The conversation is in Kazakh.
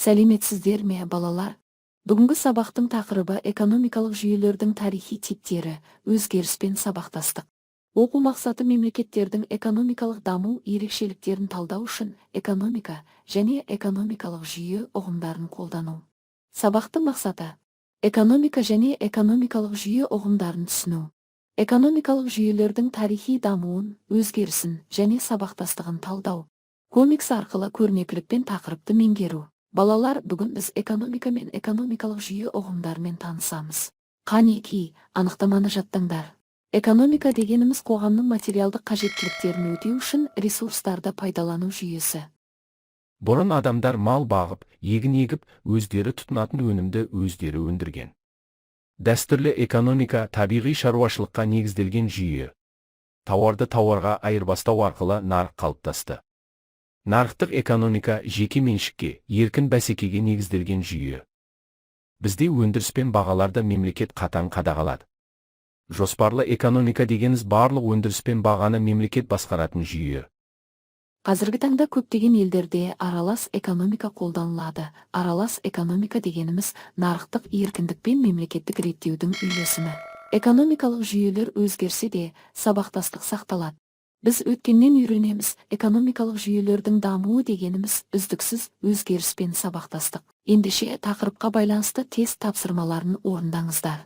Сәлеметсіздер ме, балалар? Бүгінгі сабақтың тақырыбы: экономикалық жүйелердің тарихи типтері, өзгеріс пен сабақтастық. Оқу мақсаты: мемлекеттердің экономикалық даму ерекшеліктерін талдау үшін экономика және экономикалық жүйе ұғымдарын қолдану. Сабақтың мақсаты: экономика және экономикалық жүйе ұғымдарын түсіну, экономикалық жүйелердің тарихи дамуын, өзгерісін және сабақтастығын талдау, комикс арқылы көрнекілікпен тақырыпты меңгеру. Балалар, бүгін біз экономика мен экономикалық жүйе ұғымдарымен танысамыз. Қанеки, анықтаманы жаттаңдар. Экономика дегеніміз – қоғамның материалдық қажеттіліктерін өтеу үшін ресурстарды пайдалану жүйесі. Бұрын адамдар мал бағып, егін егіп, өздері тұтынатын өнімді өздері өндірген. Дәстүрлі экономика – табиғи шаруашылыққа негізделген жүйе. Тауарды тауарға айырбастау арқылы нарық қалыптасты. Нарықтық экономика – жеке меншікке, еркін бәсекеге негізделген жүйе. Бізде өндіріс пен бағаларды мемлекет қатаң қадағалады. Жоспарлы экономика дегеніміз – барлық өндіріс пен бағаны мемлекет басқаратын жүйе. Қазіргі таңда көптеген елдерде аралас экономика қолданылады. Аралас экономика дегеніміз – нарықтық еркіндік пен мемлекеттік реттеудің үйлесімі. Экономикалық жүйелер өзгерсе де, сабақтастық сақталады. Біз өткеннен үйренеміз. Экономикалық жүйелердің дамуы дегеніміз – үздіксіз өзгеріс пен сабақтастық. Ендеше, тақырыпқа байланысты тест тапсырмаларын орындаңыздар.